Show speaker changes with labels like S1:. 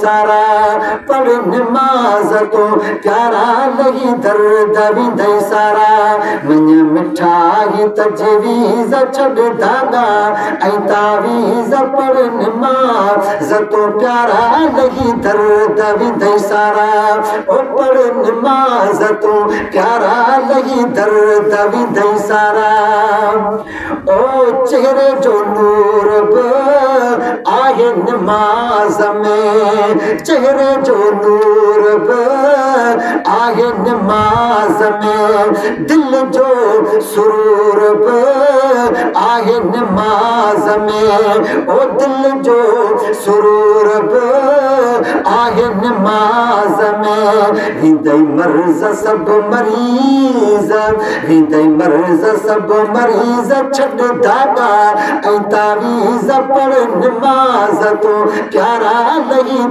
S1: सारा। पढ़ नमाज़ तूं प्यारा लही दर्द वेंदई सारा। मञ मिठा ही तजवीज़ छॾ धागा ऐं तावीज़। पढ़ नमाज़ तूं प्यारा लही दर्द वेंदई सारा। ओ पढ़ नमाज़ तूं प्यारा लही दर्द वेंदई सारा। ओ चेहरे जो नूर बि आहे नमाज़ में, चेहरे जो नूर बि आहे नमाज़ में। दिल जो सुरूर बि आहे नमाज़ में, ओ दिल जो सुरूर बि आहे नमाज़ में। वेंदई मर्ज़ सभु मरीज़, वेंदई मर्ज़ सभु मरीज़ छॾ धागा ऐं तावीज़। पढ़ नमाज़ तूं प्यारा लही।